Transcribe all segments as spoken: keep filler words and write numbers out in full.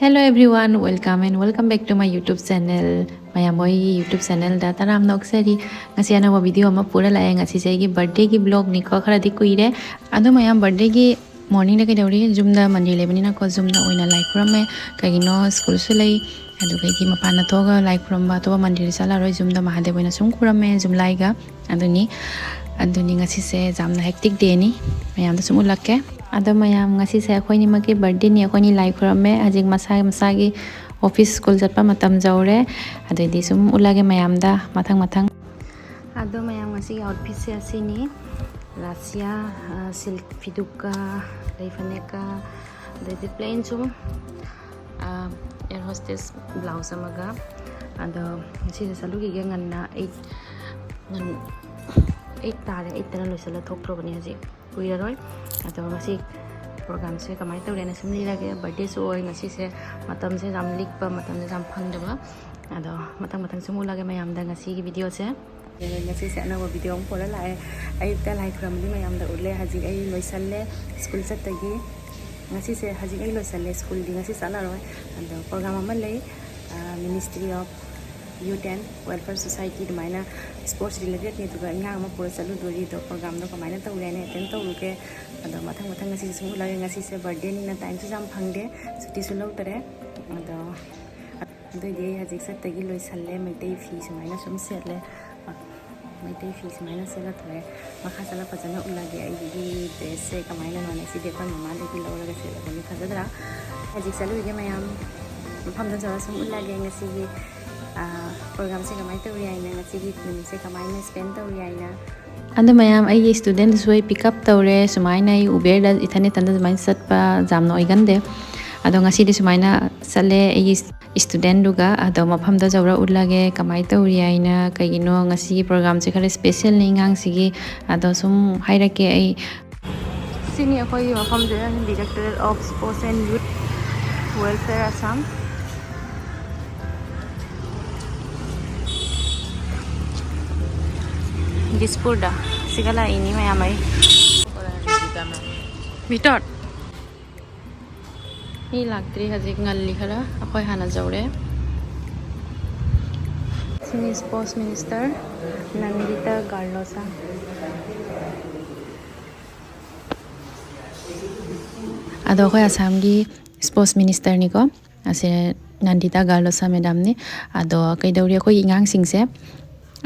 Hello everyone, welcome and welcome back to my YouTube channel. ꯃꯌꯥꯝ ꯍꯣꯏꯒꯤ YouTube channelꯗ ꯇꯔꯥꯝꯅ ꯑꯣꯛꯆꯔꯤ꯫ ꯉꯁꯤ ꯑꯅꯧꯕ video ꯑꯃ ꯄꯨꯔ ꯂꯥꯛꯑꯦ꯫ ꯉꯁꯤꯁꯦ ꯑꯩꯒꯤ birthdayꯒꯤ vlogꯅꯤꯀꯣ, ꯈꯔꯗꯤ ꯀꯨꯏꯔꯦ꯫ ꯑꯗꯣ ꯃꯌꯥꯝ, birthdayꯒꯤ morningꯗ ꯀꯩꯗꯧꯔꯤ? ꯌꯨꯝꯗ ꯃꯟꯗꯤꯔ ꯂꯩꯕꯅꯤꯅꯀꯣ, ꯌꯨꯝꯗ ꯑꯣꯏꯅ ꯂꯥꯏ ꯈꯨꯔꯝꯃꯦ꯫ ꯀꯩꯒꯤꯅꯣ, schoolꯁꯨ ꯂꯩ꯫ ꯑꯗꯨꯒꯩꯗꯤ ꯃꯄꯥꯟꯗ ꯊꯣꯛꯑꯒ ꯂꯥꯏ ꯈꯨꯔꯝꯕ, ꯑꯇꯣꯞꯄ ꯃꯟꯗꯤꯔꯗ ꯆꯠꯂꯔꯣꯏ, ꯌꯨꯝꯗ ꯃꯍꯥꯗꯦꯕ ꯑꯣꯏꯅ ꯁꯨꯝ ꯈꯨꯔꯝꯃꯦ, ꯌꯨꯝꯂꯥꯏꯒ꯫ ꯑꯗꯨꯅꯤ, ꯑꯗꯨꯅꯤ ꯉꯁꯤꯁꯦ ꯌꯥꯝꯅ hectic dayꯅꯤ, ꯃꯌꯥꯝꯗ ꯁꯨꯝ ꯎꯠꯂꯛꯀꯦ꯫ ꯑꯗꯣ ꯃꯌꯥꯝ, ꯉꯁꯤꯁꯦ ꯑꯩꯈꯣꯏꯅꯤꯃꯛꯀꯤ birthdayꯅꯤ, ꯑꯩꯈꯣꯏꯅꯤ ꯂꯥꯏ ꯈꯨꯔꯝꯃꯦ꯫ ꯍꯧꯖꯤꯛ ꯃꯁꯥ ꯃꯁꯥꯒꯤ office, school ꯆꯠꯄ ꯃꯇꯝ ꯌꯧꯔꯦ꯫ ꯑꯗꯩꯗꯤ ꯁꯨꯝ ꯎꯠꯂꯒꯦ ꯃꯌꯥꯝꯗ ꯃꯊꯪ ꯃꯊꯪ꯫ ꯑꯗꯣ ꯃꯌꯥꯝ, ꯉꯁꯤꯒꯤ outfitꯁꯦ ꯑꯁꯤꯅꯤ꯫ ꯔꯥꯁꯤꯌꯥ, ꯑ, silk ꯐꯤꯗꯨꯛꯀ, ꯂꯩ ꯐꯅꯦꯛꯀ, ꯑꯗꯩꯗꯤ plain ꯁꯨꯝ, ꯑ, air hostess blouse ꯑꯃꯒ꯫ ꯑꯗꯣ ꯉꯁꯤꯁꯦ ꯆꯠꯂꯨꯈꯤꯒꯦ ꯉꯟꯅ, eight, ꯉꯟ-, eight ꯇꯥꯔꯦ, eightꯇꯅ ꯂꯣꯏꯁꯤꯜꯂ ꯊꯣꯛꯇ꯭ꯔꯕꯅꯤ ꯍꯧꯖꯤꯛ꯫ ꯀꯨꯏꯔꯔꯣꯏ꯫ ꯑꯗꯣ ꯉꯁꯤ programꯁꯦ ꯀꯃꯥꯏꯅ ꯇꯧꯔꯦꯅ ꯁꯨꯝ ꯂꯤꯔꯒꯦ꯫ Birthdayꯁꯨ ꯑꯣꯏ ꯉꯁꯤꯁꯦ, ꯃꯇꯝꯁꯦ ꯌꯥꯝ ꯂꯤꯛꯄ, ꯃꯇꯝꯁꯦ ꯌꯥꯝ ꯐꯪꯗꯕ꯫ ꯑꯗꯣ ꯃꯊꯪ ꯃꯊꯪ ꯁꯨꯝ ꯎꯠꯂꯒꯦ ꯃꯌꯥꯝꯗ ꯉꯁꯤꯒꯤ videoꯁꯦ꯫ ꯉꯁꯤꯁꯦ ꯑꯅꯧꯕ video ꯑꯃ ꯄꯨꯔ ꯂꯥꯛꯑꯦ꯫ ꯑꯌꯨꯛꯇ ꯂꯥꯏ ꯈꯨꯔꯨꯝꯕꯗꯤ ꯃꯌꯥꯝꯗ ꯎꯠꯂꯦ꯫ ꯍꯧꯖꯤꯛ ꯑꯩ ꯂꯣꯏꯁꯜꯂꯦ school ꯆꯠꯄꯒꯤ꯫ ꯉꯁꯤꯁꯦ, ꯍꯧꯖꯤꯛ ꯑꯩ ꯂꯣꯏꯁꯜꯂꯦ, schoolꯗꯤ ꯉꯁꯤ ꯆꯠꯂꯔꯣꯏ꯫ ꯑꯗꯣ program ꯑꯃ ꯂꯩ, ꯑ, Ministry of Youth and Welfare Society ꯑꯗꯨꯃꯥꯏꯅ sports relatedꯅꯤ, ꯑꯗꯨꯒ ꯑꯉꯥꯡ ꯑꯃ ꯄꯨꯔ ꯆꯠꯂꯨꯗꯣꯔꯤ꯫ ꯑꯗꯣ programꯗꯣ ꯀꯃꯥꯏꯅ ꯇꯧꯔꯦꯅ attend ꯇꯧꯔꯨꯒꯦ꯫ ꯑꯗꯣ ꯃꯊꯪ ꯃꯊꯪ ꯉꯁꯤꯁꯦ ꯁꯨꯝ ꯎꯠꯂꯒꯦ꯫ ꯉꯁꯤꯁꯦ birthdayꯅꯤꯅ timeꯁꯨ ꯌꯥꯝ ꯐꯪꯗꯦ, ꯁꯨꯇꯤꯁꯨ ꯂꯧꯗꯔꯦ꯫ ꯑꯗꯣ ꯑꯗꯨꯏꯗꯤ ꯑꯩ ꯍꯧꯖꯤꯛ ꯆꯠꯇꯒꯤ ꯂꯣꯏꯁꯜꯂꯦ꯫ ꯃꯩꯇꯩ ꯐꯤ ꯁꯨꯃꯥꯏꯅ ꯁꯨꯝ ꯁꯦꯠꯂꯦ꯫ ꯃꯩꯇꯩ ꯐꯤ ꯁꯨꯃꯥꯏꯅ ꯁꯦꯠꯂ ꯊꯣꯛꯑꯦ꯫ ꯃꯈꯥ ꯆꯠꯂ ꯐꯖꯅ ꯎꯠꯂꯒꯦ ꯑꯩꯒꯤ dressꯁꯦ ꯀꯃꯥꯏꯅꯅꯣꯅ꯫ ꯁꯤꯗꯤ ꯑꯩꯈꯣꯏ ꯃꯃꯥꯗꯒꯤ ꯂꯧꯔꯒ ꯁꯦꯠꯂꯕꯅꯤ꯫ ꯐꯖꯗ꯭ꯔꯥ? ꯍꯧꯖꯤꯛ ꯆꯠꯂꯨꯏꯒꯦ ꯃꯌꯥꯝ꯫ ꯃꯐꯝꯗ ꯆꯠꯂ ꯁꯨꯝ ꯎꯠꯂꯒꯦ ꯉꯁꯤꯒꯤ, ꯑ, programꯁꯦ ꯀꯃꯥꯏꯅ ꯇꯧꯔꯤ ꯍꯥꯏꯅ, ꯉꯁꯤꯒꯤ ꯅꯨꯃꯤꯠꯁꯦ ꯀꯃꯥꯏꯅ spend ꯇꯧꯔꯤ ꯍꯥꯏꯅ꯫ ꯑꯗꯣ ꯃꯌꯥꯝ, ꯑꯩꯒꯤ studentꯁꯨ ꯑꯩ pick up ꯇꯧꯔꯦ꯫ ꯁꯨꯃꯥꯏꯅ ꯑꯩ Uberꯗ ꯏꯊꯟ ꯏꯊꯟꯗ ꯑꯗꯨꯃꯥꯏꯅ ꯆꯠꯄ ꯌꯥꯝꯅ ꯑꯣꯏꯒꯟꯗꯦ꯫ ꯑꯗꯣ ꯉꯁꯤꯗꯤ ꯁꯨꯃꯥꯏꯅ ꯆꯠꯂꯦ ꯑꯩꯒꯤ studentꯗꯨꯒ꯫ ꯑꯗꯣ ꯃꯐꯝꯗ ꯌꯧꯔ ꯎꯠꯂꯒꯦ ꯀꯃꯥꯏꯅ ꯇꯧꯔꯤ ꯍꯥꯏꯅ꯫ ꯀꯩꯒꯤꯅꯣ, ꯉꯁꯤꯒꯤ programꯁꯦ ꯈꯔ specialꯅꯤ ꯑꯉꯥꯡꯁꯤꯒꯤ꯫ ꯑꯗꯣ ꯁꯨꯝ ꯍꯥꯏꯔꯛꯀꯦ ꯑꯩ꯫ ꯁꯤꯅꯤ ꯑꯩꯈꯣꯏꯒꯤ ꯃꯐꯝꯁꯦ, Directorate of Sports and Youth Welfare Assam꯫ দিছপুৰদা, চিকালা ইনি মাই আমাই। ভিতৰত। ꯃꯤ ꯂꯥꯛꯇ꯭ꯔꯤ, ꯍꯧꯖꯤꯛ ꯉꯜꯂꯤ ꯈꯔ, ꯑꯩꯈꯣꯏ ꯍꯥꯟꯅ ꯌꯧꯔꯦ꯫ ꯁꯤꯅꯤ ꯁ꯭ꯄꯣꯔꯠꯁ ꯃꯤꯅꯤꯁꯇꯔ ꯅꯟꯗꯤꯇꯥ ꯒꯥꯔꯂꯣꯁꯥ꯫ ꯑꯗꯣ ꯑꯩꯈꯣꯏ ꯑꯁꯥꯝꯒꯤ ꯁ꯭ꯄꯣꯔꯠꯁ ꯃꯤꯅꯤꯁꯇꯔꯅꯤꯀꯣ, ꯑꯁꯦ ꯅꯟꯗꯤꯇꯥ ꯒꯥꯔꯂꯣꯁꯥ ꯃꯦꯗꯥꯝꯅꯤ꯫ ꯑꯗꯣ ꯀꯩꯗꯧꯔꯤ, ꯑꯩꯈꯣꯏꯒꯤ ꯑꯉꯥꯡꯁꯤꯡꯁꯦ,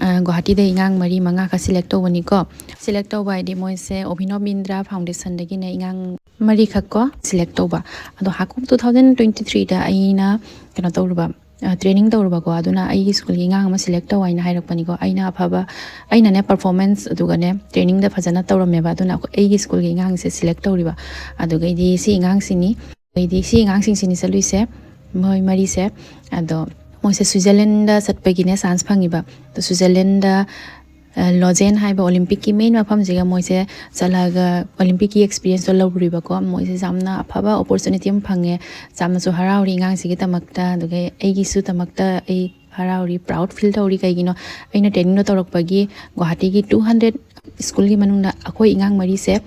ꯑ, ꯒꯨꯋꯥꯍꯥꯇꯤꯗ ꯑꯉꯥꯡ ꯃꯔꯤ ꯃꯉꯥꯈꯛ ꯁꯦꯂꯦꯛ ꯇꯧꯕꯅꯤꯀꯣ꯫ ꯁꯦꯂꯦꯛ ꯇꯧꯕ ꯍꯥꯏꯗꯤ ꯃꯣꯏꯁꯦ ꯑꯣꯚꯤꯅꯣꯕ ꯕꯤꯟꯗ꯭ꯔꯥ ꯐꯥꯎꯟꯗꯦꯁꯟꯗꯒꯤꯅꯦ ꯑꯉꯥꯡ ꯃꯔꯤꯈꯛ ꯀꯣ ꯁꯦꯂꯦꯛ ꯇꯧꯕ꯫ ꯑꯗꯣ ꯍꯥꯀꯨꯝ ꯇꯨ ꯊꯥꯎꯖꯟ ꯇ꯭ꯋꯦꯟꯇꯤ ꯊ꯭ꯔꯤꯗ ꯑꯩꯅ ꯀꯩꯅꯣ ꯇꯧꯔꯨꯕ, ꯑ, ꯇ꯭ꯔꯦꯅꯤꯡ ꯇꯧꯔꯨꯕꯀꯣ꯫ ꯑꯗꯨꯅ ꯑꯩꯒꯤ ꯁ꯭ꯀꯨꯜꯒꯤ ꯑꯉꯥꯡ ꯑꯃ ꯁꯦꯂꯦꯛ ꯇꯧ ꯍꯥꯏꯅ ꯍꯥꯏꯔꯛꯄꯅꯤꯀꯣ꯫ ꯑꯩꯅ ꯑꯐꯕ, ꯑꯩꯅꯅꯦ ꯄꯔꯐꯣꯔꯃꯦꯟꯁ ꯑꯗꯨꯒꯅꯦ ꯇ꯭ꯔꯦꯅꯤꯡꯗ ꯐꯖꯅ ꯇꯧꯔꯝꯃꯦꯕ꯫ ꯑꯗꯨꯅ ꯑꯩꯈꯣꯏ, ꯑꯩꯒꯤ ꯁ꯭ꯀꯨꯜꯒꯤ ꯑꯉꯥꯡꯁꯦ ꯁꯦꯂꯦꯛ ꯇꯧꯔꯤꯕ꯫ ꯑꯗꯨꯒꯩꯗꯤ ꯁꯤ ꯑꯉꯥꯡꯁꯤꯅꯤ꯫ ꯑꯗꯩꯗꯤ ꯁꯤ ꯑꯉꯥꯡꯁꯤꯡꯁꯤꯅꯤ ꯆꯠꯂꯨꯏꯁꯦ, ꯃꯣꯏ ꯃꯔꯤꯁꯦ꯫ ꯑꯗꯣ ꯃꯣꯏꯁꯦ ꯁ꯭ꯋꯤꯖꯔꯂꯦꯟꯗ ꯆꯠꯄꯒꯤꯅꯦ ꯆꯥꯟꯁ ꯐꯪꯉꯤꯕ꯫ ꯑꯗꯣ ꯁ꯭ꯋꯤꯖꯔꯂꯦꯟꯗ, ꯑ, ꯂꯣꯖꯦꯟ ꯍꯥꯏꯕ ꯑꯣꯂꯤꯝꯄꯤꯛꯀꯤ ꯃꯦꯟ ꯃꯐꯝꯁꯤꯒ ꯃꯣꯏꯁꯦ ꯆꯠꯂꯒ ꯑꯣꯂꯤꯝꯄꯤꯛꯀꯤ ꯑꯦꯛꯁꯄꯤꯔꯤꯌꯦꯟꯁꯇꯣ ꯂꯧꯔꯨꯔꯤꯕꯀꯣ꯫ ꯃꯣꯏꯁꯦ ꯌꯥꯝꯅ ꯑꯐꯕ ꯑꯣꯄꯣꯔꯆꯨꯅꯤꯇꯤ ꯑꯃ ꯐꯪꯉꯦ꯫ ꯌꯥꯝꯅꯁꯨ ꯍꯔꯥꯎꯔꯤ ꯑꯉꯥꯡꯁꯤꯒꯤꯗꯃꯛꯇ, ꯑꯗꯨꯒ ꯑꯩꯒꯤꯁꯨ ꯗꯃꯛꯇ ꯑꯩ ꯍꯔꯥꯎꯔꯤ, ꯄ꯭ꯔꯥꯎꯗ ꯐꯤꯜ ꯇꯧꯔꯤ꯫ ꯀꯩꯒꯤꯅꯣ, ꯑꯩꯅ ꯇ꯭ꯔꯦꯅꯤꯡꯗꯣ ꯇꯧꯔꯛꯄꯒꯤ ꯒꯨꯋꯥꯍꯥꯇꯤꯒꯤ ꯇꯨ ꯍꯟꯗ꯭ꯔꯦꯠ ꯁ꯭ꯀꯨꯜꯒꯤ ꯃꯅꯨꯡꯗ ꯑꯩꯈꯣꯏ ꯑꯉꯥꯡ ꯃꯔꯤꯁꯦ,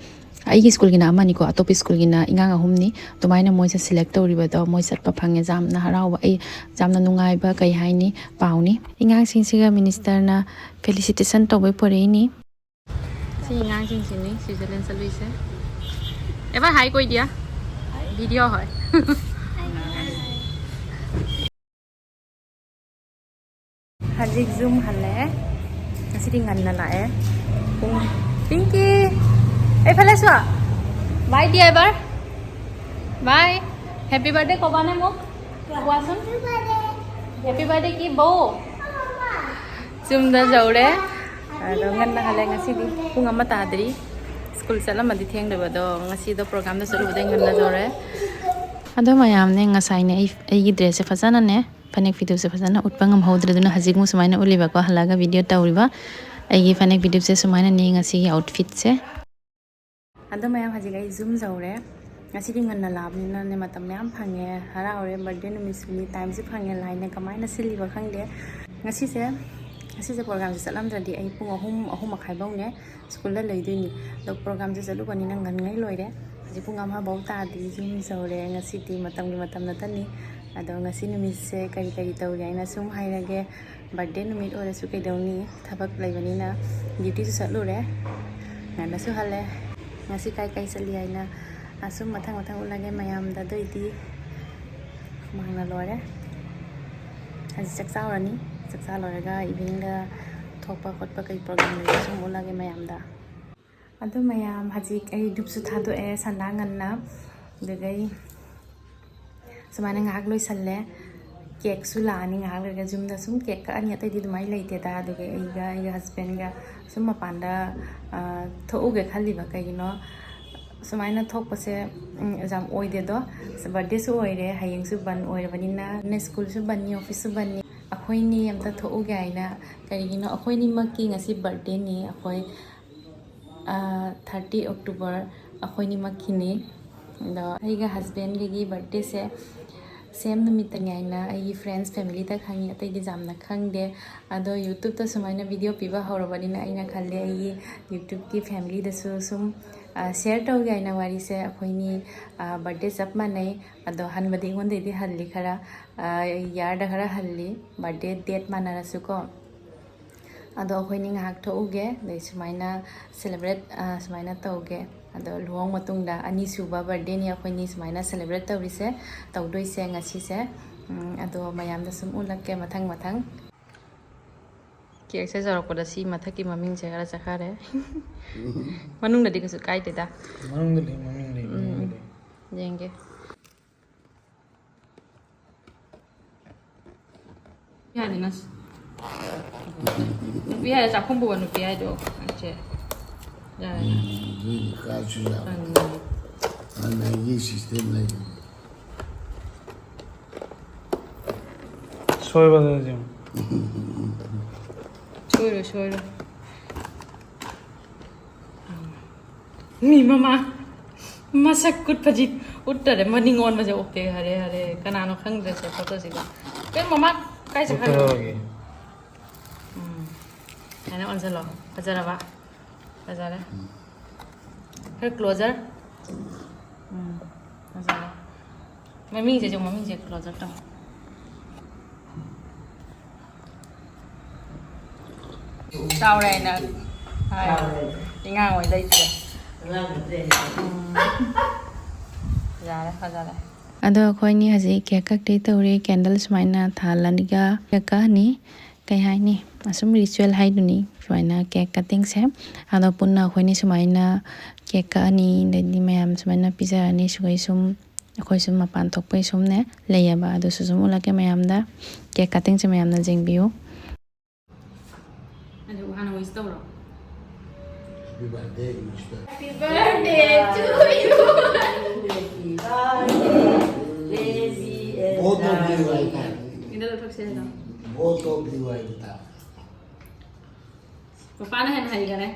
ꯑꯩꯒꯤ ꯁ꯭ꯀꯨꯜꯒꯤꯅ ꯑꯃꯅꯤꯀꯣ, ꯑꯇꯣꯞꯄ ꯁ꯭ꯀꯨꯜꯒꯤꯅ ꯑꯉꯥꯡ ꯑꯍꯨꯝꯅꯤ꯫ ꯑꯗꯨꯃꯥꯏꯅ ꯃꯣꯏꯁꯦ ꯁꯦꯂꯦꯛ ꯇꯧꯔꯤꯕꯗꯣ, ꯃꯣꯏ ꯆꯠꯄ ꯐꯪꯉꯦ꯫ ꯌꯥꯝꯅ ꯍꯔꯥꯎꯕ, ꯑꯩ ꯌꯥꯝꯅ ꯅꯨꯡꯉꯥꯏꯕ, ꯀꯩ ꯍꯥꯏꯅꯤ, ꯄꯥꯎꯅꯤ꯫ ꯑꯉꯥꯡꯁꯤꯡꯁꯤꯒ ꯃꯤꯅꯤꯁꯇꯔꯅ ꯐꯦꯂꯤꯁꯤꯇꯦꯁꯟ ꯇꯧꯕꯩ ꯄꯣꯔꯛꯏꯅꯤ꯫ ꯁꯤ ꯑꯉꯥꯡꯁꯤꯡꯁꯤꯅꯤ ꯁ꯭ꯋꯤꯖꯔꯂꯦꯟ ꯆꯠꯂꯨꯏꯁꯦ꯫ এবাৰ হাই কৈ দিয়া, ভিডিঅ' হয়꯫ ꯍꯧꯖꯤꯛ ꯌꯨꯝ ꯍꯜꯂꯛꯑꯦ꯫ ꯉꯁꯤꯗꯤ ꯉꯟꯅ ꯂꯥꯛꯑꯦ꯫ ꯄꯨꯡ, ꯄꯤꯡꯀꯤ, এইফালে চোৱা। বাই দিয়া এবাৰ। বাই। হেপী বাৰ্থডে ক'বানে মোক? কোৱাচোন। হেপী বাৰ্থডে কি বৌ? ꯌꯨꯝꯗ ꯌꯧꯔꯦ꯫ ꯑꯗꯣ ꯉꯟꯅ ꯍꯜꯂꯦ ꯉꯁꯤꯗꯤ꯫ ꯄꯨꯡ ꯑꯃ ꯇꯥꯗ꯭ꯔꯤ꯫ ꯁ꯭ꯀꯨꯜ ꯆꯠꯂꯝꯃꯗꯤ ꯊꯦꯡꯗꯕ ꯑꯗꯣ, ꯉꯁꯤꯗꯣ ꯄ꯭ꯔꯣꯒ꯭ꯔꯥꯝꯗ ꯆꯠꯂꯨꯕꯗꯩ ꯉꯟꯅ ꯌꯧꯔꯦ꯫ ꯑꯗꯣ ꯃꯌꯥꯝꯅꯦ, ꯉꯁꯥꯏꯅꯦ ꯑꯩ, ꯑꯩꯒꯤ ꯗ꯭ꯔꯦꯁꯁꯦ ꯐꯖꯅꯅꯦ, ꯐꯅꯦꯛ ꯐꯤꯗꯨꯁꯦ ꯐꯖꯅ ꯎꯠꯄ ꯉꯝꯍꯧꯗ꯭ꯔꯦ꯫ ꯑꯗꯨꯅ ꯍꯧꯖꯤꯛ ꯑꯃꯨꯛ ꯁꯨꯃꯥꯏꯅ ꯎꯠꯂꯤꯕꯀꯣ, ꯍꯜꯂꯛꯑꯒ ꯚꯤꯗꯤꯑꯣ ꯇꯧꯔꯤꯕ꯫ ꯑꯩꯒꯤ ꯐꯅꯦꯛ ꯐꯤꯗꯨꯁꯦ ꯁꯨꯃꯥꯏꯅꯅꯦ ꯉꯁꯤꯒꯤ ꯑꯥꯎꯠꯐꯤꯠꯁꯦ꯫ ꯑꯗꯣ ꯃꯌꯥꯝ, ꯍꯧꯖꯤꯛ ꯑꯩ ꯌꯨꯝ ꯌꯧꯔꯦ꯫ ꯉꯁꯤꯗꯤ ꯉꯟꯅ ꯂꯥꯛꯑꯕꯅꯤꯅꯅꯦ ꯃꯇꯝ ꯃꯌꯥꯝ ꯐꯪꯉꯦ, ꯍꯔꯥꯎꯔꯦ꯫ ꯕꯥꯔꯗꯦ ꯅꯨꯃꯤꯠꯁꯨꯅꯤ, ꯇꯥꯏꯝꯁꯨ ꯐꯪꯉꯦ꯫ ꯂꯥꯏꯅ ꯀꯃꯥꯏꯅ ꯁꯤꯜꯂꯤꯕ ꯈꯪꯗꯦ꯫ ꯉꯁꯤꯁꯦ, ꯉꯁꯤꯁꯦ ꯄ꯭ꯔꯣꯒ꯭ꯔꯥꯝꯁꯦ ꯆꯠꯂꯝꯗ꯭ꯔꯗꯤ ꯑꯩ ꯄꯨꯡ ꯑꯍꯨꯝ, ꯑꯍꯨꯝ ꯃꯈꯥꯏꯐꯧꯅꯦ ꯁ꯭ꯀꯨꯜꯗ ꯂꯩꯗꯣꯏꯅꯤ꯫ ꯑꯗꯣ ꯄ꯭ꯔꯣꯒ꯭ꯔꯥꯝꯁꯦ ꯆꯠꯂꯨꯕꯅꯤꯅ ꯉꯟꯉꯩ ꯂꯣꯏꯔꯦ꯫ ꯍꯧꯖꯤꯛ ꯄꯨꯡ ꯑꯃ ꯐꯥꯎ ꯇꯥꯗ꯭ꯔꯤ, ꯌꯨꯝ ꯌꯧꯔꯦ꯫ ꯉꯁꯤꯗꯤ ꯃꯇꯝꯒꯤ ꯃꯇꯝ ꯅꯠꯇꯅꯤ꯫ ꯑꯗꯣ ꯉꯁꯤ ꯅꯨꯃꯤꯠꯁꯦ ꯀꯔꯤ ꯀꯔꯤ ꯇꯧꯔꯤ ꯍꯥꯏꯅ ꯁꯨꯝ ꯍꯥꯏꯔꯒꯦ꯫ ꯕꯥꯔꯗꯦ ꯅꯨꯃꯤꯠ ꯑꯣꯏꯔꯁꯨ ꯀꯩꯗꯧꯅꯤ, ꯊꯕꯛ ꯂꯩꯕꯅꯤꯅ ꯗ꯭ꯌꯨꯇꯤꯁꯨ ꯆꯠꯂꯨꯔꯦ, ꯉꯟꯅꯁꯨ ꯍꯜꯂꯦ꯫ ꯉꯁꯤ ꯀꯥꯏ ꯀꯥꯏ ꯆꯠꯂꯤ ꯍꯥꯏꯅ ꯑꯁꯨꯝ ꯃꯊꯪ ꯃꯊꯪ ꯎꯠꯂꯒꯦ ꯃꯌꯥꯝꯗ꯫ ꯑꯗꯨꯏꯗꯤ ꯍꯨꯃꯥꯡꯅ ꯂꯣꯏꯔꯦ꯫ ꯍꯧꯖꯤꯛ ꯆꯥꯛ ꯆꯥꯔꯅꯤ꯫ ꯆꯥꯛ ꯆꯥ ꯂꯣꯏꯔꯒ ꯏꯚꯤꯅꯤꯡꯗ ꯊꯣꯛꯄ ꯈꯣꯠꯄ ꯀꯩ ꯄ꯭ꯔꯣꯒ꯭ꯔꯥꯝ ꯂꯩꯕ ꯁꯨꯝ ꯎꯠꯂꯒꯦ ꯃꯌꯥꯝꯗ꯫ ꯑꯗꯨ ꯃꯌꯥꯝ, ꯍꯧꯖꯤꯛ ꯑꯩ ꯙꯨꯞꯁꯨ ꯊꯥꯗꯣꯛꯑꯦ ꯁꯟꯗꯥ ꯉꯟꯅ꯫ ꯑꯗꯨꯗꯩ ꯁꯨꯃꯥꯏꯅ ꯉꯥꯏꯍꯥꯛ ꯂꯣꯏꯁꯜꯂꯦ꯫ ꯀꯦꯛꯁꯨ ꯂꯥꯛꯑꯅꯤ ꯉꯥꯏꯍꯥꯛ ꯂꯩꯔꯒ꯫ ꯌꯨꯝꯗ ꯁꯨꯝ ꯀꯦꯛ ꯀꯛꯑꯅꯤ, ꯑꯇꯩꯗꯤ ꯑꯗꯨꯃꯥꯏꯅ ꯂꯩꯇꯦꯗ꯫ ꯑꯗꯨꯒ ꯑꯩꯒ ꯑꯩꯒ ꯍꯁꯕꯦꯟꯒ ꯁꯨꯝ ꯃꯄꯥꯟꯗ, ꯑ, ꯊꯣꯛꯎꯒꯦ ꯈꯜꯂꯤꯕ꯫ ꯀꯩꯒꯤꯅꯣ ꯁꯨꯃꯥꯏꯅ ꯊꯣꯛꯄꯁꯦ, ꯎꯝ, ꯌꯥꯝ ꯑꯣꯏꯗꯦꯗꯣ꯫ ꯕꯥꯔꯗꯦꯁꯨ ꯑꯣꯏꯔꯦ, ꯍꯌꯦꯡꯁꯨ ꯕꯟ ꯑꯣꯏꯔꯕꯅꯤꯅ, ꯁ꯭ꯀꯨꯜꯁꯨ ꯕꯟꯅꯤ, ꯑꯣꯐꯤꯁꯁꯨ ꯕꯟꯅꯤ꯫ ꯑꯩꯈꯣꯏꯅꯤ ꯑꯝꯇ ꯊꯣꯛꯎꯒꯦ ꯍꯥꯏꯅ꯫ ꯀꯔꯤꯒꯤꯅꯣ, ꯑꯩꯈꯣꯏꯅꯤꯃꯛꯀꯤ ꯉꯁꯤ ꯕꯥꯔꯗꯦꯅꯤ꯫ ꯑꯩꯈꯣꯏ, ꯑ, ꯊꯥꯔꯇꯤ ꯑꯣꯛꯇꯣꯕꯔ ꯑꯩꯈꯣꯏꯅꯤꯃꯛꯀꯤꯅꯤ꯫ ꯑꯗꯣ ꯑꯩꯒ ꯍꯁꯕꯦꯟꯒꯒꯤ ꯕꯥꯔꯗꯦꯁꯦ ꯁꯦꯝ ꯅꯨꯃꯤꯠꯇꯅꯤ ꯍꯥꯏꯅ ꯑꯩꯒꯤ ꯐ꯭ꯔꯦꯟꯁ, ꯐꯦꯃꯤꯂꯤꯗ ꯈꯪꯉꯤ, ꯑꯇꯩꯗꯤ ꯌꯥꯝꯅ ꯈꯪꯗꯦ꯫ ꯑꯗꯣ ꯌꯨꯇ꯭ꯌꯨꯕꯇ ꯁꯨꯃꯥꯏꯅ ꯚꯤꯗꯤꯑꯣ ꯄꯤꯕ ꯍꯧꯔꯕꯅꯤꯅ ꯑꯩꯅ ꯈꯜꯂꯦ ꯑꯩꯒꯤ ꯌꯨꯇ꯭ꯌꯨꯕꯀꯤ ꯐꯦꯃꯤꯂꯤꯗꯁꯨ ꯁꯨꯝ, ꯑ, ꯁꯤꯌꯔ ꯇꯧꯒꯦ ꯍꯥꯏꯅ ꯋꯥꯔꯤꯁꯦ꯫ ꯑꯩꯈꯣꯏꯅꯤ, ꯑ, ꯕꯥꯔꯗꯦ ꯆꯞ ꯃꯥꯟꯅꯩ꯫ ꯑꯗꯣ ꯍꯟꯕꯗꯤ ꯑꯩꯉꯣꯟꯗꯩꯗꯤ ꯍꯜꯂꯤ ꯈꯔ, ꯑ, ꯌꯥꯔꯗ ꯈꯔ ꯍꯜꯂꯤ, ꯕꯥꯔꯗꯦ ꯗꯦꯠ ꯃꯥꯟꯅꯔꯁꯨꯀꯣ꯫ ꯑꯗꯣ ꯑꯩꯈꯣꯏꯅꯤ ꯉꯥꯏꯍꯥꯛ ꯊꯣꯛꯎꯒꯦ, ꯑꯗꯩ ꯁꯨꯃꯥꯏꯅ ꯁꯦꯂꯦꯕ꯭ꯔꯦꯠ, ꯑ, ꯁꯨꯃꯥꯏꯅ ꯇꯧꯒꯦ꯫ ꯑꯗꯣ ꯂꯨꯍꯣꯡ ꯃꯇꯨꯡꯗ ꯑꯅꯤꯁꯨꯕ ꯕꯥꯔꯗꯦꯅꯤ ꯑꯩꯈꯣꯏꯅꯤ ꯁꯨꯃꯥꯏꯅ ꯁꯦꯂꯦꯕ꯭ꯔꯦꯠ ꯇꯧꯔꯤꯁꯦ, ꯇꯧꯗꯣꯏꯁꯦ ꯉꯁꯤꯁꯦ꯫ ꯎꯝ, ꯑꯗꯣ ꯃꯌꯥꯝꯗ ꯁꯨꯝ ꯎꯠꯂꯛꯀꯦ ꯃꯊꯪ ꯃꯊꯪ꯫ ꯀꯦꯛꯁꯦ ꯌꯧꯔꯛꯄꯗ ꯁꯤ ꯃꯊꯛꯀꯤ ꯃꯃꯤꯡꯁꯦ ꯈꯔ ꯆꯠꯈꯔꯦ꯫ ꯃꯅꯨꯡꯗꯗꯤ ꯀꯩꯁꯨ ꯀꯥꯏꯗꯦꯗ꯫ ꯃꯅꯨꯡꯗ ꯂꯩ, ꯃꯅꯨꯡꯗ ꯂꯩ, ꯎꯝ, ꯃꯅꯨꯡꯗ ꯎꯝ꯫ ꯂꯩ꯫ ꯌꯦꯡꯒꯦ꯫ ꯌꯥꯅꯤ ꯅꯁ꯫ ꯅꯨꯄꯤ ꯍꯥꯏꯔ ꯆꯥꯛꯈꯨꯝ ꯄꯨꯕ ꯅꯨꯄꯤ ꯍꯥꯏꯗꯣ꯫ ꯑꯩꯁꯦ꯫ ꯌꯥꯔꯦ꯫ ꯎꯝ, ꯑꯗꯨꯏꯗꯤ ꯀꯥꯏꯁꯨ ꯌꯥꯕ꯫ ꯎꯝ꯫ ꯍꯥꯟꯅ ꯑꯩꯒꯤ ꯁꯤꯁꯇꯦꯝ ꯂꯩꯕꯅꯤ꯫ ꯁꯣꯏꯕꯗꯨꯅ ꯁꯦꯝꯃꯨ꯫ ꯁꯣꯏꯔꯣꯏ, ꯁꯣꯏꯔꯣꯏ꯫ ꯃꯤ ꯃꯃꯥ ꯃꯁꯛ ꯎꯠꯄꯁꯤ ꯎꯠꯇꯔꯦ, ꯃꯅꯤꯡ ꯑꯣꯟꯕꯁꯦ ꯑꯣꯛꯇꯦ꯫ ꯍꯔꯦ, ꯍꯔꯦ, ꯀꯅꯥꯅꯣ ꯈꯪꯗ꯭ꯔꯦꯁꯦ ꯐꯣꯇꯣꯁꯤꯗ꯫ ꯀꯩ ꯃꯃꯥ ꯀꯥꯏ ꯆꯠꯈ꯭ꯔꯒꯦ? ꯎꯠꯇꯔꯣꯏꯒꯦ꯫ ꯎꯝ꯫ ꯁꯨꯃꯥꯏꯅ ꯑꯣꯟꯁꯤꯜꯂꯣ꯫ ꯐꯖꯔꯕ? ꯐꯖꯔꯦ꯫ ꯈꯔ ꯀ꯭ꯂꯣꯖꯔ꯫ ꯎꯝ, ꯐꯖꯔꯦ꯫ ꯃꯃꯤꯡꯁꯦ ꯌꯦꯡꯉꯣ, ꯃꯃꯤꯡꯁꯦ close up ꯇꯧ꯫ ꯆꯥꯎꯔꯦ ꯍꯥꯏꯅ ꯍꯥꯏ꯫ ꯆꯥꯎꯔꯦ꯫ ꯑꯉꯥꯡ ꯑꯣꯏꯗꯩꯁꯦ꯫ ꯑꯉꯥꯡ ꯅꯠꯇ꯭ꯔꯦ꯫ ꯎꯝ꯫ ꯐꯖꯔꯦ, ꯐꯖꯔꯦ꯫ ꯑꯗꯣ ꯑꯩꯈꯣꯏꯅꯤ ꯍꯧꯖꯤꯛ cake ꯀꯛꯇꯣꯏ ꯇꯧꯔꯤ꯫ Candle ꯁꯨꯃꯥꯏꯅ ꯊꯥꯜꯂꯒ cake ꯀꯛꯑꯅꯤ꯫ ꯀꯩ ꯍꯥꯏꯅꯤ? ꯑꯁꯨꯝ ritual ꯍꯥꯏꯗꯨꯅꯤ, ꯁꯨꯃꯥꯏꯅ cake cutting ꯁꯦ꯫ ꯑꯗꯣ ꯄꯨꯟꯅ ꯑꯩꯈꯣꯏꯅꯤ ꯁꯨꯃꯥꯏꯅ cake ꯀꯛꯑꯅꯤ, ꯑꯗꯩꯗꯤ ꯃꯌꯥꯝ ꯁꯨꯃꯥꯏꯅ ꯄꯤꯖꯔꯅꯤ꯫ ꯁꯨꯒꯩ ꯁꯨꯝ, ꯑꯩꯈꯣꯏ ꯁꯨꯝ ꯃꯄꯥꯟ ꯊꯣꯛꯄꯩ ꯁꯨꯝꯅꯦ ꯂꯩꯌꯦꯕ꯫ ꯑꯗꯨꯁꯨ ꯁꯨꯝ ꯎꯠꯂꯛꯀꯦ ꯃꯌꯥꯝꯗ꯫ Cake cutting ꯁꯦ ꯃꯌꯥꯝꯅ ꯌꯦꯡꯕꯤꯌꯨ꯫ ꯑꯗꯨ ꯍꯥꯟꯅ wish ꯇꯧꯔꯣ꯫ Happy birthday, mister. Happy birthday to you. Happy birthday, lazy and both of you like that. ꯏꯗ ꯂꯧꯊꯣꯛꯁꯦ ꯍꯥꯏꯔꯣ? Both of you like that. ꯄꯄꯥꯅ ꯍꯦꯟꯅ ꯍꯩꯈꯔꯦ꯫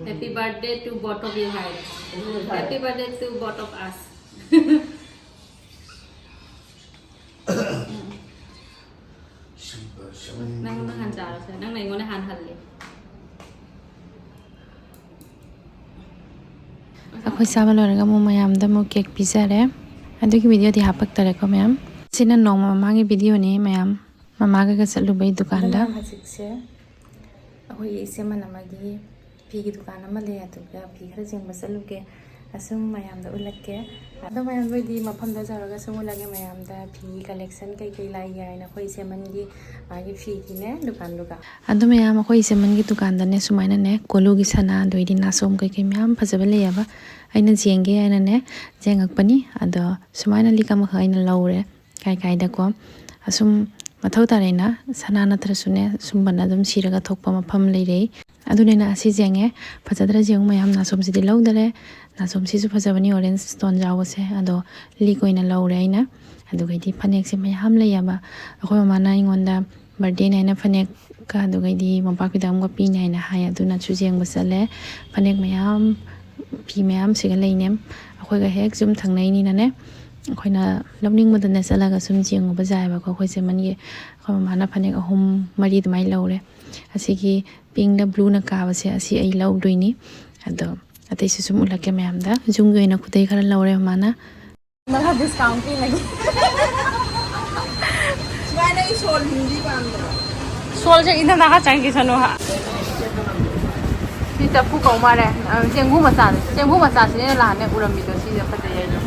Happy birthday to both of you ꯍꯥꯏꯔꯦ꯫ Happy birthday to both of us. ꯅꯪ, ꯅꯪ ꯍꯥꯟ ꯆꯥꯔꯁꯦ꯫ ꯅꯪꯅ ꯑꯩꯉꯣꯟꯗ ꯍꯥꯟ ꯍꯜꯂꯦ꯫ ꯑꯩꯈꯣꯏ ꯆꯥꯕ ꯂꯣꯏꯔꯒ ꯑꯃꯨꯛ ꯃꯌꯥꯝꯗ ꯑꯃꯨꯛ cake ꯄꯤꯖꯔꯦ꯫ ꯑꯗꯨꯒꯤ video ꯗꯤ ꯍꯥꯄꯛꯇꯔꯦꯀꯣ ꯃꯌꯥꯝ꯫ ꯁꯤꯅ ꯅꯣꯡꯃ ꯃꯃꯥꯡꯒꯤ video ꯅꯤ ꯃꯌꯥꯝ꯫ ꯃꯃꯥꯒ ꯆꯠꯂꯨꯕꯩ ꯑꯗꯣ ꯗꯨꯀꯥꯟꯗ꯫ ꯃꯌꯥꯝ, ꯍꯧꯖꯤꯛꯁꯦ ꯑꯩꯈꯣꯏꯒꯤ ꯏꯆꯦꯃꯟ ꯑꯃꯒꯤ ꯐꯤꯒꯤ ꯗꯨꯀꯥꯟ ꯑꯃ ꯂꯩ, ꯑꯗꯨꯗ ꯐꯤ ꯈꯔ ꯌꯦꯡꯕ ꯆꯠꯂꯨꯒꯦ꯫ ꯑꯁꯨꯝ ꯃꯌꯥꯝꯗ ꯎꯠꯂꯛꯀꯦ꯫ ꯑꯗꯣ ꯃꯌꯥꯝ, ꯅꯣꯏꯗꯤ ꯃꯐꯝꯗ ꯌꯧꯔꯒ ꯁꯨꯝ ꯎꯠꯂꯒꯦ ꯃꯌꯥꯝꯗ ꯐꯤ collection ꯀꯩꯀꯩ ꯂꯥꯛꯏ ꯍꯥꯏꯅ ꯑꯩꯈꯣꯏ ꯏꯆꯦꯃꯟꯒꯤ, ꯃꯥꯒꯤ ꯐꯤꯒꯤꯅꯦ ꯗꯨꯀꯥꯟꯗꯨꯒ꯫ ꯑꯗꯣ ꯃꯌꯥꯝ, ꯑꯩꯈꯣꯏ ꯏꯆꯦꯃꯟꯒꯤ ꯗꯨꯀꯥꯟꯗꯅꯦ ꯁꯨꯃꯥꯏꯅꯅꯦ ꯀꯣꯂꯨꯒꯤ ꯁꯅꯥ, ꯑꯗꯨ ꯑꯣꯏꯗꯤ ꯅꯥꯆꯣꯝ ꯀꯩꯀꯩ ꯃꯌꯥꯝ ꯐꯖꯕ ꯂꯩꯌꯦꯕ꯫ ꯑꯩꯅ ꯌꯦꯡꯒꯦ ꯍꯥꯏꯅꯅꯦ ꯌꯦꯡꯉꯛꯄꯅꯤ꯫ ꯑꯗꯣ ꯁꯨꯃꯥꯏꯅ ꯂꯤꯛ ꯑꯃꯈꯛ ꯑꯩꯅ ꯂꯧꯔꯦ꯫ ꯀꯥꯏ ꯀꯥꯏꯗꯀꯣ ꯑꯁꯨꯝ ꯃꯊꯧ ꯇꯥꯔꯦꯅ ꯁꯅꯥ ꯅꯠꯇ꯭ꯔꯁꯨꯅꯦ ꯁꯨꯝꯕꯅ ꯑꯗꯨꯝ ꯁꯤꯔꯒ ꯊꯣꯛꯄ ꯃꯐꯝ ꯂꯩꯔꯦ꯫ ꯑꯗꯨꯅꯤꯅ ꯑꯁꯤ ꯌꯦꯡꯉꯦ, ꯐꯖꯗ꯭ꯔꯥ ꯌꯦꯡꯉꯨ ꯃꯌꯥꯝ, ꯅꯥꯆꯣꯝꯁꯤꯗꯤ ꯂꯧꯗꯔꯦ꯫ ꯅꯥꯆꯣꯝꯁꯤꯁꯨ ꯐꯖꯕꯅꯤ, orange stone ꯌꯥꯎꯕꯁꯦ꯫ ꯑꯗꯣ ꯂꯤꯛ ꯑꯣꯏꯅ ꯂꯧꯔꯦ ꯑꯩꯅ꯫ ꯑꯗꯨꯒꯩꯗꯤ ꯐꯅꯦꯛꯁꯦ ꯃꯌꯥꯝ ꯂꯩꯌꯦꯕ꯫ ꯑꯩꯈꯣꯏ ꯃꯃꯥꯅ ꯑꯩꯉꯣꯟꯗ birthday ꯅꯦ ꯍꯥꯏꯅ ꯐꯅꯦꯛꯀ ꯑꯗꯨꯒꯩꯗꯤ ꯃꯣꯝꯄꯥꯛ ꯐꯤꯗꯛ ꯑꯃꯒ ꯄꯤꯅꯤ ꯍꯥꯏꯅ ꯍꯥꯏ, ꯑꯗꯨꯅꯁꯨ ꯌꯦꯡꯕ ꯆꯠꯂꯦ꯫ ꯐꯅꯦꯛ ꯃꯌꯥꯝ, ꯐꯤ ꯃꯌꯥꯝꯁꯤꯒ ꯂꯩꯅꯦ꯫ ꯑꯩꯈꯣꯏꯒ ꯍꯦꯛ ꯌꯨꯝ ꯊꯪꯅꯩꯅꯤꯅꯅꯦ, ꯑꯩꯈꯣꯏꯅ ꯂꯧꯅꯤꯡꯕꯗꯅꯦ ꯆꯠꯂꯒ ꯁꯨꯝ ꯌꯦꯡꯉꯨꯕ ꯌꯥꯏꯑꯕꯀꯣ꯫ ꯑꯩꯈꯣꯏ ꯏꯆꯦꯃꯟꯒꯤ, ꯑꯩꯈꯣꯏ ꯃꯃꯥꯅ ꯐꯅꯦꯛ ꯑꯍꯨꯝ ꯃꯔꯤ ꯑꯗꯨꯃꯥꯏꯅ ꯂꯧꯔꯦ꯫ ꯑꯁꯤꯒꯤ pink ꯅ blue ꯅ ꯀꯥꯕꯁꯦ, ꯑꯁꯤ ꯑꯩ ꯂꯧꯗꯣꯏꯅꯤ꯫ ꯑꯗꯣ ꯑꯇꯩꯁꯨ ꯁꯨꯝ ꯎꯠꯂꯛꯀꯦ ꯃꯌꯥꯝꯗ꯫ ꯌꯨꯝꯒꯤ ꯑꯣꯏꯅ ꯈꯨꯗꯩ ꯈꯔ ꯂꯧꯔꯦ ꯃꯃꯥꯅ꯫ ꯃꯥ ꯗꯤꯁꯀꯥꯎꯟ ꯄꯤꯅꯒꯦ꯫ ꯁꯨꯃꯥꯏꯅ ꯑꯩ ꯁꯣꯜ ꯍꯨꯝꯗꯤ ꯄꯥꯝꯗ꯭ꯔꯣ? ꯁꯣꯜꯁꯦ ꯏꯟꯊꯝ ꯊꯥ ꯆꯪꯈꯤꯁꯅꯨ ꯍꯥ꯫ ꯁꯤ ꯆꯐꯨ ꯀꯧ ꯃꯥꯜꯂꯦ꯫ ꯑ, ꯆꯦꯡꯒꯨ ꯃꯆꯥꯅꯦ꯫ ꯆꯦꯡꯒꯨ ꯃꯆꯥꯁꯤꯅꯦ ꯑꯩꯅ ꯅꯍꯥꯟꯅꯦ ꯎꯔꯝꯃꯤꯗꯣ꯫ ꯁꯤꯁꯦ ꯐꯖꯩ ꯍꯥꯏꯗꯣ꯫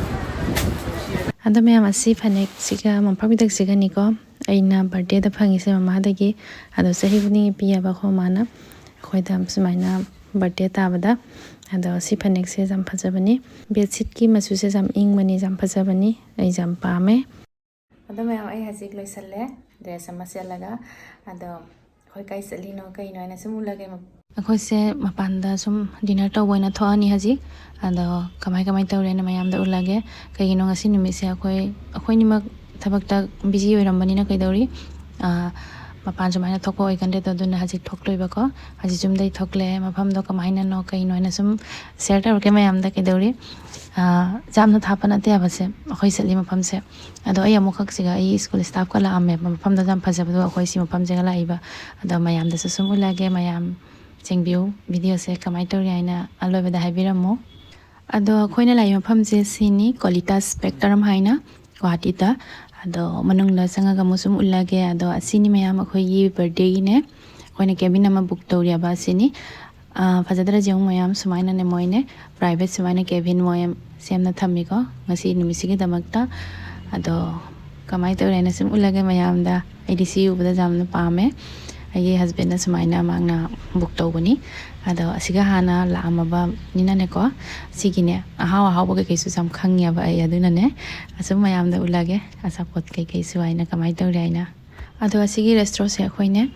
ꯑꯗꯣ ꯃꯌꯥꯝ, ꯑꯁꯤ ꯐꯅꯦꯛꯁꯤꯒ ꯃꯣꯝꯄꯥꯛ ꯐꯤꯗꯛꯁꯤꯒꯅꯤꯀꯣ ꯑꯩꯅ ꯕꯥꯔꯗꯦꯗ ꯐꯪꯉꯤꯁꯦ ꯃꯃꯥꯗꯒꯤ꯫ ꯑꯗꯣ ꯆꯍꯤ ꯈꯨꯗꯤꯡꯒꯤ ꯄꯤꯌꯦꯕ ꯑꯩꯈꯣꯏ ꯃꯃꯥꯅ ꯑꯩꯈꯣꯏꯗ ꯁꯨꯃꯥꯏꯅ ꯕꯥꯔꯗꯦ ꯇꯥꯕꯗ꯫ ꯑꯗꯣ ꯁꯤ ꯐꯅꯦꯛꯁꯦ ꯌꯥꯝ ꯐꯖꯕꯅꯤ꯫ ꯕꯦꯗꯁꯤꯠꯀꯤ ꯃꯆꯨꯁꯦ ꯌꯥꯝ ꯏꯪꯕꯅꯤ, ꯌꯥꯝ ꯐꯖꯕꯅꯤ꯫ ꯑꯩ ꯌꯥꯝ ꯄꯥꯝꯃꯦ꯫ ꯑꯗꯣ ꯃꯌꯥꯝ, ꯑꯩ ꯍꯧꯖꯤꯛ ꯂꯣꯏꯁꯜꯂꯦ ꯗ꯭ꯔꯦꯁ ꯑꯃ ꯁꯦꯠꯂꯒ꯫ ꯑꯗꯣ ꯑꯩꯈꯣꯏ ꯀꯥꯏ ꯆꯠꯂꯤꯅꯣ ꯀꯩꯅꯣ ꯍꯥꯏꯅ ꯁꯨꯝ ꯎꯠꯂꯒꯦ꯫ ꯑꯩꯈꯣꯏꯁꯦ ꯃꯄꯥꯟꯗ ꯁꯨꯝ ꯗꯤꯅꯔ ꯇꯧꯕ ꯑꯣꯏꯅ ꯊꯣꯛꯑꯅꯤ ꯍꯧꯖꯤꯛ꯫ ꯑꯗꯣ ꯀꯃꯥꯏ ꯀꯃꯥꯏ ꯇꯧꯔꯦꯅ ꯃꯌꯥꯝꯗ ꯎꯠꯂꯒꯦ꯫ ꯀꯩꯒꯤꯅꯣ ꯉꯁꯤ ꯅꯨꯃꯤꯠꯁꯦ ꯑꯩꯈꯣꯏ, ꯑꯩꯈꯣꯏꯅꯤꯃꯛ ꯊꯕꯛꯇ ꯕꯤꯖꯤ ꯑꯣꯏꯔꯝꯕꯅꯤꯅ ꯀꯩꯗꯧꯔꯤ, ꯑ, ꯃꯄꯥꯟ ꯁꯨꯃꯥꯏꯅ ꯊꯣꯛꯄ ꯑꯣꯏꯒꯟꯗꯦꯗꯣ꯫ ꯑꯗꯨꯅ ꯍꯧꯖꯤꯛ ꯊꯣꯛꯇꯣꯏꯕꯀꯣ꯫ ꯍꯧꯖꯤꯛ ꯌꯨꯝꯗꯩ ꯊꯣꯛꯂꯦ꯫ ꯃꯐꯝꯗꯣ ꯀꯃꯥꯏꯅꯅꯣ ꯀꯩꯅꯣ ꯍꯥꯏꯅ ꯁꯨꯝ ꯁꯤꯌꯔ ꯇꯧꯔꯛꯀꯦ ꯃꯌꯥꯝꯗ꯫ ꯀꯩꯗꯧꯔꯤ, ꯑ, ꯌꯥꯝꯅ ꯊꯥꯞꯄ ꯅꯠꯇꯦ ꯍꯥꯏꯕꯁꯦ ꯑꯩꯈꯣꯏ ꯆꯠꯂꯤ ꯃꯐꯝꯁꯦ꯫ ꯑꯗꯣ ꯑꯩ ꯑꯃꯨꯛꯈꯛꯁꯤꯒ ꯑꯩ ꯁ꯭ꯀꯨꯜ ꯁ꯭ꯇꯥꯐꯀ ꯂꯥꯛꯑꯝꯃꯦꯕ꯫ ꯃꯐꯝꯗꯣ ꯌꯥꯝ ꯐꯖꯕꯗꯣ ꯑꯩꯈꯣꯏ ꯁꯤ ꯃꯐꯝꯁꯤꯒ ꯂꯥꯛꯏꯕ꯫ ꯑꯗꯣ ꯃꯌꯥꯝꯗꯁꯨ ꯁꯨꯝ ꯎꯠꯂꯛꯑꯒꯦ꯫ ꯃꯌꯥꯝ ꯌꯦꯡꯕꯤꯌꯨ ꯚꯤꯗꯤꯑꯣꯁꯦ ꯀꯃꯥꯏꯅ ꯇꯧꯔꯤ ꯍꯥꯏꯅ ꯑꯂꯣꯏꯕꯗ ꯍꯥꯏꯕꯤꯔꯝꯃꯣ꯫ ꯑꯗꯣ ꯑꯩꯈꯣꯏꯅ ꯂꯥꯛꯏ ꯃꯐꯝꯁꯦ ꯁꯤꯅꯤ, ꯀꯣꯂꯤꯇꯥꯁ ꯁ꯭ꯄꯦꯛꯇ꯭ꯔꯝ ꯍꯥꯏꯅ ꯒꯨꯍꯥꯇꯤꯗ꯫ ꯑꯗꯣ ꯃꯅꯨꯡꯗ ꯆꯪꯉꯒ ꯑꯃꯨꯛ ꯁꯨꯝ ꯎꯠꯂꯛꯑꯒꯦ꯫ ꯑꯗꯣ ꯑꯁꯤꯅꯤ ꯃꯌꯥꯝ ꯑꯩꯈꯣꯏꯒꯤ ꯕꯥꯔꯗꯦꯒꯤꯅꯦ꯫ ꯑꯩꯈꯣꯏꯅ ꯀꯦꯕꯤꯟ ꯑꯃ ꯕꯨꯛ ꯇꯧꯔꯤꯑꯕ ꯑꯁꯤꯅꯤ꯫ ꯑ, ꯐꯖꯗ꯭ꯔꯥ ꯌꯦꯡꯉꯨ ꯃꯌꯥꯝ, ꯁꯨꯃꯥꯏꯅꯅꯦ ꯃꯣꯏꯅꯦ ꯄ꯭ꯔꯥꯏꯚꯦꯠ ꯁꯨꯃꯥꯏꯅ ꯀꯦꯕꯤꯟ ꯃꯣꯏ ꯁꯦꯝꯅ ꯊꯝꯃꯤꯀꯣ ꯉꯁꯤ ꯅꯨꯃꯤꯠꯁꯤꯒꯤꯗꯃꯛꯇ꯫ ꯑꯗꯣ ꯀꯃꯥꯏꯅ ꯇꯧꯔꯦ ꯍꯥꯏꯅ ꯁꯨꯝ ꯎꯠꯂꯒꯦ ꯃꯌꯥꯝꯗ꯫ ꯑꯩꯗꯤ ꯁꯤ ꯎꯕꯗ ꯌꯥꯝꯅ ꯄꯥꯝꯃꯦ꯫ ꯑꯩꯒꯤ ꯍꯁꯕꯦꯟꯅ ꯁꯨꯃꯥꯏꯅ ꯃꯥꯅ ꯕꯨꯛ ꯇꯧꯕꯅꯤ꯫ ꯑꯗꯣ ꯑꯁꯤꯒ ꯍꯥꯟꯅ ꯂꯥꯛꯑꯝꯃꯕꯅꯤꯅꯅꯦꯀꯣ, ꯁꯤꯒꯤꯅꯦ ꯑꯍꯥꯎ ꯑꯍꯥꯎꯕ ꯀꯩꯀꯩꯁꯨ ꯌꯥꯝ ꯈꯪꯉꯦꯕ ꯑꯩ꯫ ꯑꯗꯨꯅꯅꯦ ꯑꯁꯨꯝ ꯃꯌꯥꯝꯗ ꯎꯠꯂꯒꯦ ꯑꯆꯥꯄꯣꯠ ꯀꯩꯀꯩꯁꯨ ꯍꯥꯏꯅ ꯀꯃꯥꯏꯅ ꯇꯧꯔꯦ ꯍꯥꯏꯅ꯫ ꯑꯗꯣ ꯑꯁꯤꯒꯤ ꯔꯦꯁꯇ꯭ꯔꯣꯁꯦ ꯑꯩꯈꯣꯏꯅꯦ,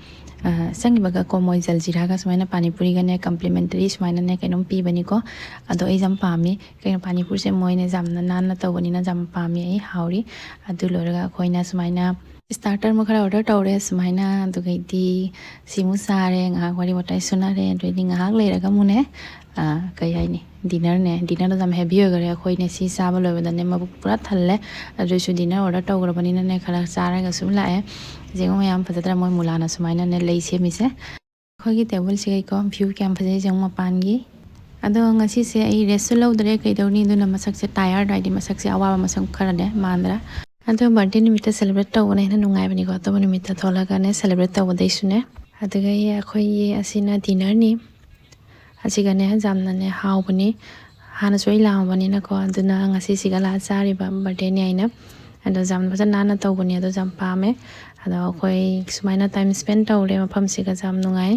ꯑ, ꯆꯪꯈꯤꯕꯒ ꯀꯣꯃꯣꯏ ꯖꯜꯖꯤꯔꯥꯒ ꯁꯨꯃꯥꯏꯅ ꯄꯥꯅꯤꯄꯨꯔꯤꯒꯅꯦ ꯀꯝꯄ꯭ꯂꯤꯃꯦꯟꯇꯔꯤ ꯁꯨꯃꯥꯏꯅꯅꯦ ꯀꯩꯅꯣꯝ ꯄꯤꯕꯅꯤꯀꯣ꯫ ꯑꯗꯣ ꯑꯩ ꯌꯥꯝ ꯄꯥꯝꯃꯤ꯫ ꯀꯩꯅꯣ, ꯄꯥꯅꯤꯄꯨꯔꯤꯁꯦ ꯃꯣꯏꯅ ꯌꯥꯝꯅ ꯅꯥꯟꯅ ꯇꯧꯕꯅꯤꯅ ꯌꯥꯝ ꯄꯥꯝꯃꯤ ꯑꯩ, ꯍꯥꯎꯔꯤ꯫ ꯑꯗꯨ ꯂꯣꯏꯔꯒ ꯑꯩꯈꯣꯏꯅ ꯁꯨꯃꯥꯏꯅ ꯁ꯭ꯇꯥꯔꯇꯔ ꯑꯃ ꯈꯔ ꯑꯣꯔꯗꯔ ꯇꯧꯔꯦ ꯁꯨꯃꯥꯏꯅ꯫ ꯑꯗꯨꯒꯩꯗꯤ ꯁꯤꯃꯨꯛ ꯆꯥꯔꯦ, ꯉꯥꯏꯍꯥꯛ ꯋꯥꯔꯤ ꯋꯥꯇꯥꯏ ꯁꯨꯅꯔꯦ꯫ ꯑꯗꯨꯗꯩꯗꯤ ꯉꯥꯏꯍꯥꯛ ꯂꯩꯔꯒ ꯑꯃꯨꯛꯅꯦ, ꯑ, ꯀꯩ ꯍꯥꯏꯅꯤ, ꯗꯤꯅꯔꯅꯦ꯫ ꯗꯤꯅꯔꯗꯣ ꯌꯥꯝ ꯍꯦꯚꯤ ꯑꯣꯏꯈꯔꯦ꯫ ꯑꯩꯈꯣꯏꯅꯦ ꯁꯤ ꯆꯥꯕ ꯂꯣꯏꯕꯗꯅꯦ ꯃꯕꯨꯛ ꯄꯨꯔꯥ ꯊꯜꯂꯦ꯫ ꯑꯗꯨꯏꯁꯨ ꯗꯤꯅꯔ ꯑꯣꯔꯗꯔ ꯇꯧꯈ꯭ꯔꯕꯅꯤꯅꯅꯦ ꯈꯔ ꯆꯥꯔꯒ ꯁꯨꯝ ꯂꯥꯛꯑꯦ꯫ ꯌꯦꯡꯉꯨ ꯃꯌꯥꯝ, ꯐꯖꯗ꯭ꯔꯥ ꯃꯣꯏ ꯃꯨꯂꯥꯅ ꯁꯨꯃꯥꯏꯅꯅꯦ ꯂꯩ ꯁꯦꯝꯃꯤꯁꯦ꯫ ꯑꯩꯈꯣꯏꯒꯤ ꯇꯦꯕꯜꯁꯤꯒꯩꯀꯣ ꯚ꯭ꯌꯨ ꯀꯌꯥꯝ ꯐꯖꯩ ꯌꯦꯡꯉꯨ ꯃꯄꯥꯟꯒꯤ꯫ ꯑꯗꯣ ꯉꯁꯤꯁꯦ ꯑꯩ ꯔꯦꯁꯁꯨ ꯂꯧꯗ꯭ꯔꯦ, ꯀꯩꯗꯧꯅꯤ, ꯑꯗꯨꯅ ꯃꯁꯛꯁꯦ ꯇꯥꯏꯌꯥꯔ, ꯍꯥꯏꯗꯤ ꯃꯁꯛꯁꯦ ꯑꯋꯥꯕ ꯃꯁꯛ ꯈꯔꯅꯦ ꯃꯥꯟꯗ꯭ꯔꯥ꯫ ꯑꯗꯣ ꯕꯥꯔꯗꯦ ꯅꯨꯃꯤꯠꯇ ꯁꯦꯂꯦꯕ꯭ꯔꯦꯠ ꯇꯧꯕꯅ ꯍꯦꯟꯅ ꯅꯨꯡꯉꯥꯏꯕꯅꯤꯀꯣ, ꯑꯇꯣꯞꯄ ꯅꯨꯃꯤꯠꯇ ꯊꯣꯛꯂꯛꯑꯒꯅꯦ ꯁꯦꯂꯦꯕ꯭ꯔꯦꯠ ꯇꯧꯕꯗꯩꯁꯨꯅꯦ꯫ ꯑꯗꯨꯒ ꯑꯩꯈꯣꯏꯒꯤ ꯑꯁꯤꯅ ꯗꯤꯅꯔꯅꯤ꯫ ꯑꯁꯤꯒꯅꯦ ꯌꯥꯝꯅꯅꯦ ꯍꯥꯎꯕꯅꯤ꯫ ꯍꯥꯟꯅꯁꯨ ꯑꯩ ꯂꯥꯛꯑꯝꯕꯅꯤꯅꯀꯣ, ꯑꯗꯨꯅ ꯉꯁꯤ ꯁꯤꯒ ꯂꯥꯛꯑ ꯆꯥꯔꯤꯕ ꯕꯥꯔꯗꯦꯅꯤ ꯍꯥꯏꯅ꯫ ꯑꯗꯣ ꯌꯥꯝ ꯐꯖꯅ ꯅꯥꯟꯅ ꯇꯧꯕꯅꯤ, ꯑꯗꯣ ꯌꯥꯝ ꯄꯥꯝꯃꯦ꯫ ꯑꯗꯣ ꯑꯩꯈꯣꯏ ꯁꯨꯃꯥꯏꯅ ꯇꯥꯏꯝ ꯁ꯭ꯄꯦꯟ ꯇꯧꯔꯦ ꯃꯐꯝꯁꯤꯒ, ꯌꯥꯝ ꯅꯨꯡꯉꯥꯏ꯫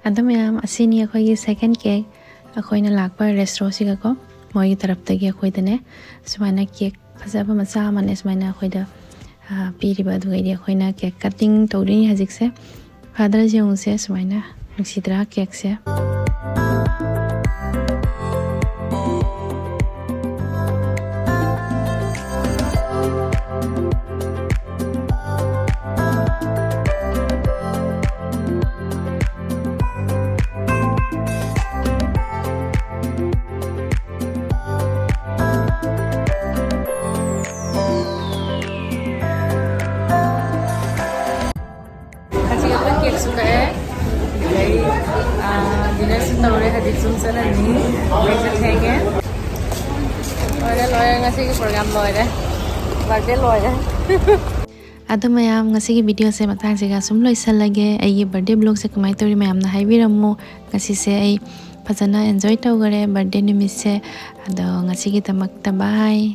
ꯑꯗꯨ ꯃꯌꯥꯝ, ꯑꯁꯤꯅꯤ ꯑꯩꯈꯣꯏꯒꯤ ꯁꯦꯀꯦꯟ ꯀꯦꯛ꯫ ꯑꯩꯈꯣꯏꯅ ꯂꯥꯛꯄ ꯔꯦꯁꯇ꯭ꯔꯣꯁꯤꯒꯀꯣ, ꯃꯣꯏꯒꯤ ꯇꯔꯞꯇꯒꯤ ꯑꯩꯈꯣꯏꯗꯅꯦ ꯁꯨꯃꯥꯏꯅ ꯀꯦꯛ ꯐꯖꯕ ꯃꯆꯥ ꯑꯃꯅꯦ ꯁꯨꯃꯥꯏꯅ ꯑꯩꯈꯣꯏꯗ, ꯑ, ꯄꯤꯔꯤꯕ꯫ ꯑꯗꯨꯒꯩꯗꯤ ꯑꯩꯈꯣꯏꯅ ꯀꯦꯛ ꯀꯠꯇꯤꯡ ꯇꯧꯗꯣꯏꯅꯤ ꯍꯧꯖꯤꯛꯁꯦ꯫ ꯐꯥꯗꯔꯁ ꯌꯦꯡꯉꯨꯁꯦ, ꯁꯨꯃꯥꯏꯅ ꯅꯨꯡꯁꯤꯗ꯭ꯔꯥ ꯀꯦꯛꯁꯦ? ꯍꯧꯖꯤꯛ ꯑꯩꯈꯣꯏ ꯀꯦꯛꯁꯨ ꯀꯛꯑꯦ, ꯑꯗꯩ, ꯑꯥ, ꯗꯤꯅꯔꯁꯨ ꯇꯧꯔꯦ꯫ ꯍꯧꯖꯤꯛ ꯁꯨꯝ ꯆꯠꯂꯅꯤ, ꯑꯩꯁꯨ ꯊꯦꯡꯉꯦ꯫ ꯂꯣꯏꯔꯦ, ꯂꯣꯏꯔꯦ, ꯉꯁꯤꯒꯤ ꯄ꯭ꯔꯣꯒ꯭ꯔꯥꯝ ꯂꯣꯏꯔꯦ, ꯕꯥꯔꯗꯦ ꯂꯣꯏꯔꯦ꯫ ꯑꯗꯨ ꯃꯌꯥꯝ, ꯉꯁꯤꯒꯤ ꯚꯤꯗꯤꯑꯣꯁꯦ ꯃꯇꯥꯡꯁꯤꯒ ꯁꯨꯝ ꯂꯣꯏꯁꯜꯂꯒꯦ꯫ ꯑꯩꯒꯤ ꯕꯥꯔꯗꯦ ꯕ꯭ꯂꯣꯒꯁꯦ ꯀꯃꯥꯏꯅ ꯇꯧꯔꯤ ꯃꯌꯥꯝꯅ ꯍꯥꯏꯕꯤꯔꯝꯃꯨ꯫ ꯉꯁꯤꯁꯦ ꯑꯩ ꯐꯖꯅ ꯑꯦꯟꯖꯣꯏ ꯇꯧꯈꯔꯦ ꯕꯥꯔꯗꯦ ꯅꯨꯃꯤꯠꯁꯦ꯫ ꯑꯗꯣ ꯉꯁꯤꯒꯤꯗꯃꯛꯇ ꯕꯥꯏ꯫